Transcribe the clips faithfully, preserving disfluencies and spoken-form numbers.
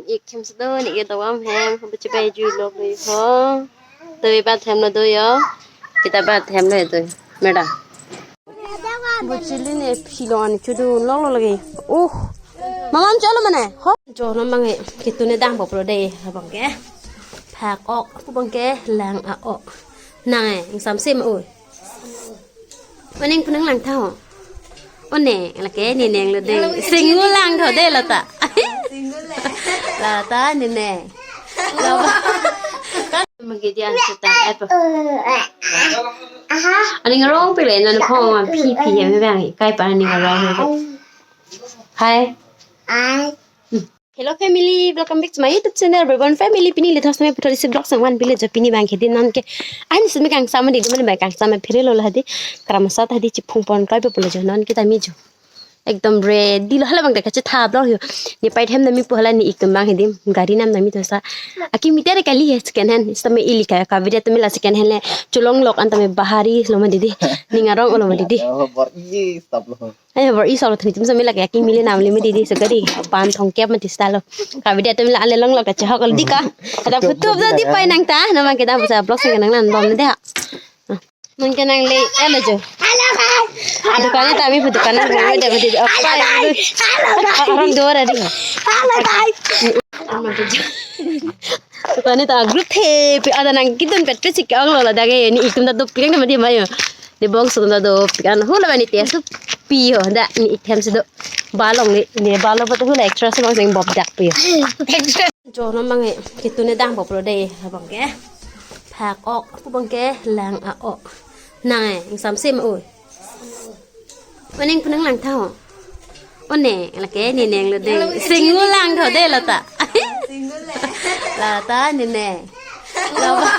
Ik hem si do, ne ke do vam hem, bu chibai ju lok lo ho. Do bat hem lo do yo. Kita bat hem lo do. Mera. Bu chili ne philon chudu lok lo lagi. Uh. Mamam cholo mane. Ho. Cho nam bang e. Kitu ne dang bop lo de. Abang ke. Phak ok. Pu bang ke lang a ok. Nang e. Ingsam sim oi. Oneng punang lang tha ho. Oneng, lake ne neng lo de. Singu lang tho de lo ta. Singu le. La ta ne neng. Lo ba. Kan magi dia chuta apa. Aning arong pele nan phong phi phi hem bang kai pa aning arong. Hi. Hello family, welcome back to my YouTube channel, Bourbon Family. Pini le thos name puthot isi vlog sang van pile jo pini bang ke din non ke. Ani simi kang sama di, di mane bang kang sama phire lo la di. Kram sa ta di chiphung pon kai pe pulo jo non kita mi jo. Ekdom ready lo hala bang de kache tha vlog yo. Ne pai them na mi pu hala ne ik tum bang he di. Gari nam na mi to sa. Aki mi tere kali he second hand. Ista me ili ka ka video to mi la second hand le. Cholong lok an ta me bahari lo ma di di. Ning arong lo ma di di. Oh, bor ye stop lo. Ayo, bor isol thani tum sa mila ke, aki mili nam limit di di so gari. Pan thong kep mati style lo. Ka video tum la ale long lo ka chehok lo di ka. Ada photo upload di pai nang ta. Nama kita bisa vlog sing nang nan bom de ha. Mungkin nang le, eh, lo jo. Hello, guys. Dukan ta mi dukan nang bom de di. Apa ya? Hello, guys. Orang dua ada di. Hello, guys. Dukan ta group the, pi ada nang kitun pet pet sik ang lo la dage ni ik tum ta dop pirang ma di mayo. Di bong sung ta dop pirang hula bani te su pi ho da ni ik hem si do. Balong ni, ni balo pa tu hula extra si bang sing bob dak pi ho. Cho nam bang e, kitu ne dang bop lo de, abang ke. Phak ok, pu bang ke lang a ok. Nang e, ingsam sim oi. Oneng punang lang tha ho. Oneng, lake ne neng lo de. Singu lang tho de lo ta. Singu le. La ta ne neng. Lo ba.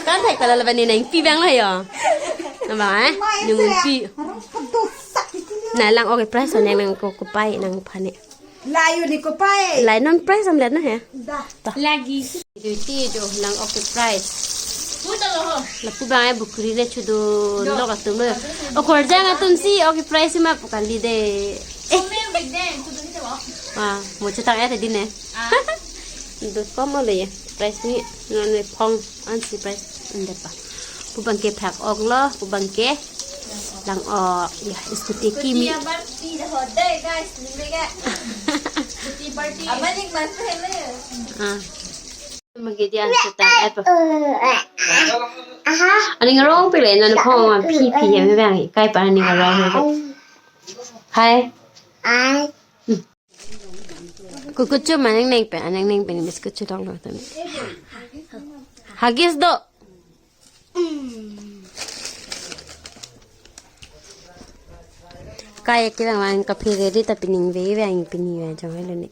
Kan thek ta lo ba ne neng pi bang lo yo. Na ba eh. Numun pi. Na lang ok price neng nang ko ko pai nang phane. Layu ni ko pai. Lai non price am let na he. Da. Lagi. Duty jo lang ok price. Lapu bang e bukuri ne chudu lok atum lo. O korjang atum si ok price ma pu kali de. Wah, mo chetang e di ne. Do kom lo ye. Price ni non ne phong an si price an de pa. Pu bang ke phak ok lo, pu bang ke lang ok ya scooty kimi. Scooty party ho de guys, ni mega. Scooty party. Amanik man pe le. Ah. Magi dia chuta apa. Aning arong pele nan phong phi phi hem bang kai pa aning arong. Hi. Kukuchu ma nang neng pe, nang neng pe ni biscuit chu dong lo tami. Huggies do. Kai ke bang wang kaphire di ta pining ve ve ang pini ve jong lo ni.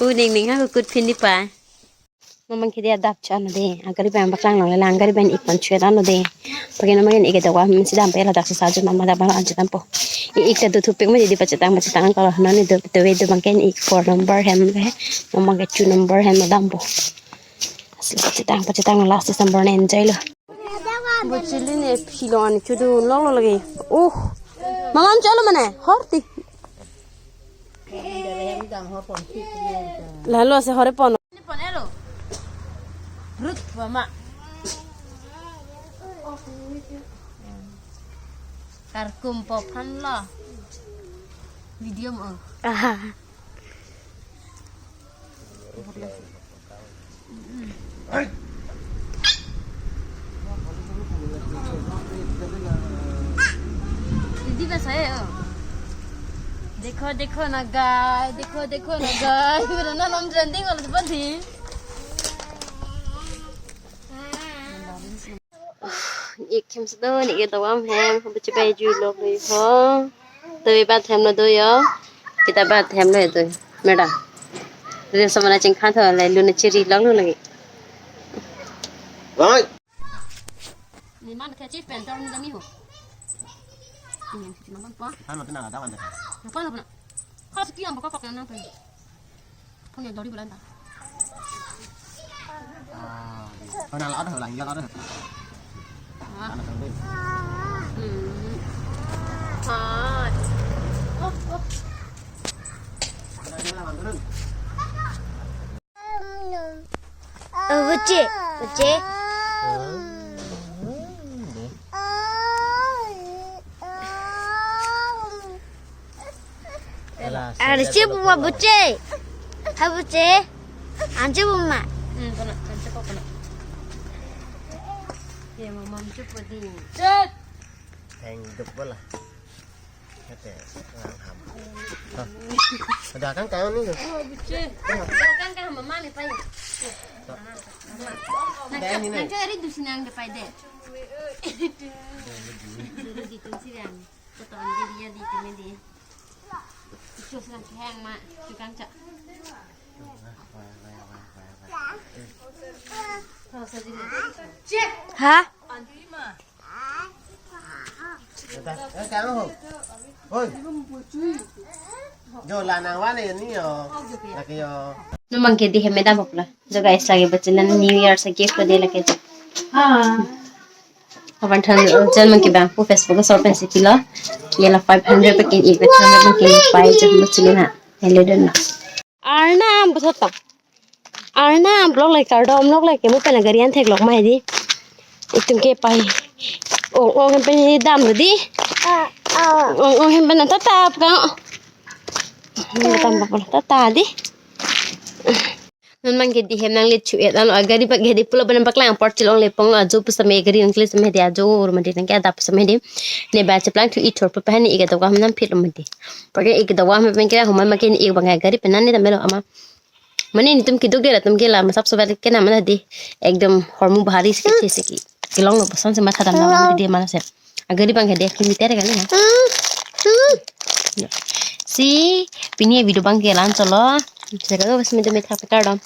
U ning ning ha kukut phin di pa. Mamang kidi adap chan de. Agari bang baklang long lang gari bang ik pan chue dan de. Pagi namang ik dawa min sidam pe la dak sa ju mama da bala anju tampo. I ik ta du thupik ma di pachetang pachetang kalau nani du tu ve du bang ken ik four number hem le. Mamang ke two number hem dampo. Asli pachetang pachetang last December na enjoy lo. Bu chili ne philon chudu lok lo lagi. Uh. Mamam cholo mane horti. Lalo se hore pon. Rut mama. Karkum po phan lo. Video mo. Aha. Didi bas hai, oh. Dekho, dekho na guy, dekho, dekho na guy. Pura na nom trending all the body. Ik hem si do, ne ke do vam hem, bu chibai ju lok lo ho. Do bat hem lo do yo. Kita bat hem lo do. Mera. Rin samana chingkhan tho, lai lu na chiri lok lo lagi. Bye. Ni man ke chi pen tor ni dami ho. Ni man pa. Ano tinang ada kan. Apa apa na? Kau sekian apa kau pakai nang pen. Punya dori bulan ta. Hana la ada lang ya ada. Hana sambil. Hmm. Hot. Oh, oh. Ada yang lang turun. Oh, buce, buce. Arsi buma buce. Ha buce. Anci buma. Hmm, kena, anci kok kena. Ya, mama anci padi. Cet. Teng hidup bola. Kete, lang ham. Hah? Ada kan kau ni tu? Oh, buce. Ada kan kau mama ni pai. Deh, ini, nih. Nanti hari dusun yang depan deh. Dulu di tunsi yang. Betul, dia, dia di sini dia. Itu sedang kehang, Mak. Tukang cak. Kalau saya jadi, cek. Hah? Oi. Jo la nangvan ni yo. Lake yo. Non abang ke dihem dam boklo. Jo guys, lake bachina New Year sa gift lo de lake jo. Ah. Abang than, uh, jan abang ke bang pu Facebook so pen si pilo. Ye la five hundred pakin ik, five hundred pakin pai jo bachina. Hello don. Arnam, betul tak? Arnam, lok lake kardom, lok lake mo pen gari an theklok ma di. Itum ke pai. Ong ong hem pen dam lo di. Ong ong hem pen tata ka. Dam bak lo tata di. Non abang ke dihem nangli chu et ano gari bak ke di pulo pen paklang apor chilong le pong ajo pusitame gari nangkle same di ajo ur mandi nangke adap same di. Ne ba cheplang thu ithor pa pahani ik dawam nam phit lo mandi. Pake ik dawam pen ke homa ma ke ik abang gari pen nani dam lo ama. Mane netum keduk de latum ke la masap sobat ke na mana di. Ekdom hormu bahari seke seke. Kelong lo bosan se matha dam dam di mana se. Agari abang ke de kimi tere kali ha. Si pini video abang ke la-an cholo. Seka do bas mintu mitha pekar dam.